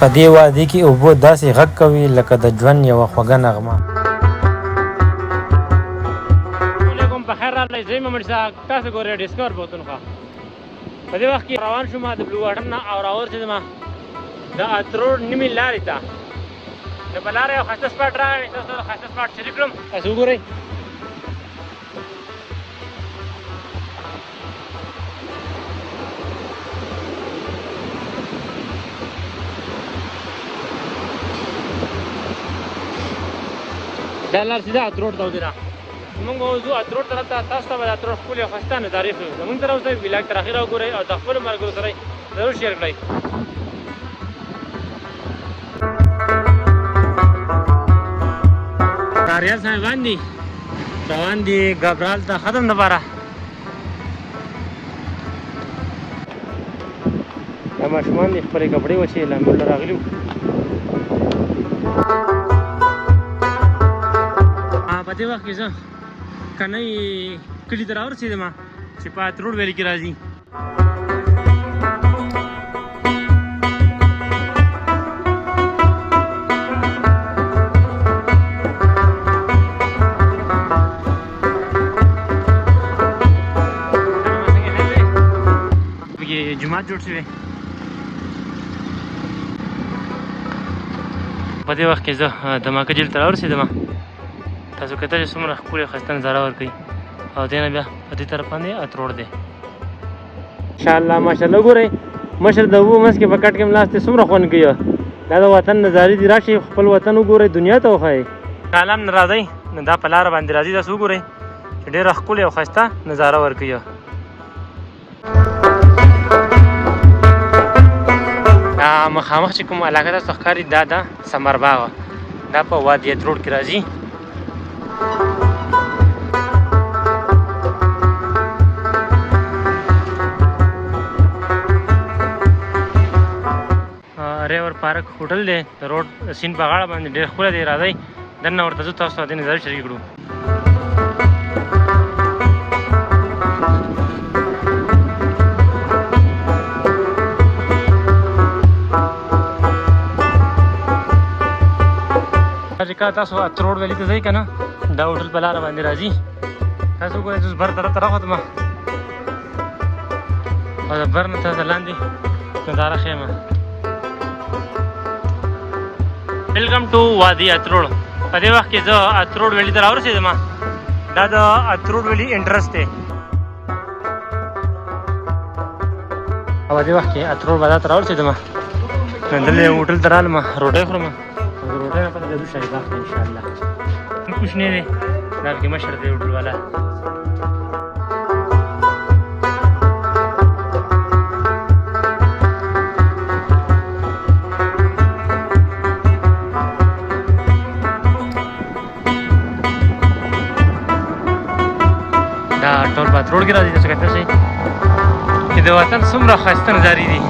په دې وادي کې اوبه داسې غږ کوي لکه د ژوند یوه خوږه نغمه. علیکم، په خیر راغلی. زه یم اسحاق، تاسو ګورئ ډسکور پښتونخوا. په دې وخت کې روان شوم د بلو واټر نه او راورسېدم د اتروړ نیمې لارې ته. نو په لاره یو ښایسته spot راغی، تاسو سره ښایسته spot شریک کړم. تاسو وګورئ. دا لار سیده اتروړ ته وځي. موږ ځو اتروړ طرف ته. تاسو ته به د اتروړ ښکلې او ښایسته نظارې ښیو. زموږ سره اوسئ، vlog تر اخره وګورئ او د خپلو ملګرو سره ضرور share کړئ. کاریال صاحبان دي روان دي ګبرال ته ختم دپاره. دا ماشومان دي خپلې کپړې وچې لامبو له راغلي وو. په دې وخت کې زه کنۍ کلي ته راورسېدم چې په اتروړ ویلي کې راځي. جومات جوړ شوی. په دې وخت کې زه دماکه جیل ته راورسېدم. تاسو کتل چې څومره ښکلې ښایسته نظاره ورکوي او دې نه بیا په دې طرف باندې اتروړ دی. انشاءالله ماشاءالله. ګورئ مشر د اوبو منځ کې په کټ کې ملاست دی، څومره خوند کوي. دا د وطن نظارې دي. راشئ خپل وطن وګورئ، دنیا ته وښایئ. کالام نه راځئ نو دا په لاره باندې راځي. تاسو وګورئ چې ډېره ښکلې او ښایسته نظاره ورکوي. دا مخامخ چې کوم علاقه تاسو ښکاري دا ده سمر باغ، دا په وادي اتروړ کې راځي. ریور پارک هوټل دی، د روډ سین په غاړه باندې ډېر ښکلی دی. راځئ دننه ورته ځو، تاسو ته دې نظر شریک کړو. چې کله تاسو اتروړ ویلي ته ځئ که نه، دا هوټل په لاره باندې راځي. تاسو وګورئ، زه اوس بر طرف ته راوختم او د بر نه تاسو لاندې نظاره ښیم. Welcome to وادي اتروړ. په دې وخت کې زه اتروړ ویلي ته راورسېدم. دا د اتروړ ویلي entrance دی. او په دې وخت کې اتروړ بازار ته راورسېدم. نو دلته یو هوټل ته رالم، روټۍ خورم. د روټۍ نه پته ځو شاهي باغ ته انشاءالله. کوچنی دی، دا پکې مشر دی هوټل والا. دا ټول په اتروړ کې راځي. تاسو کتلی شئ چې د وطن څومره ښایسته نظارې دي.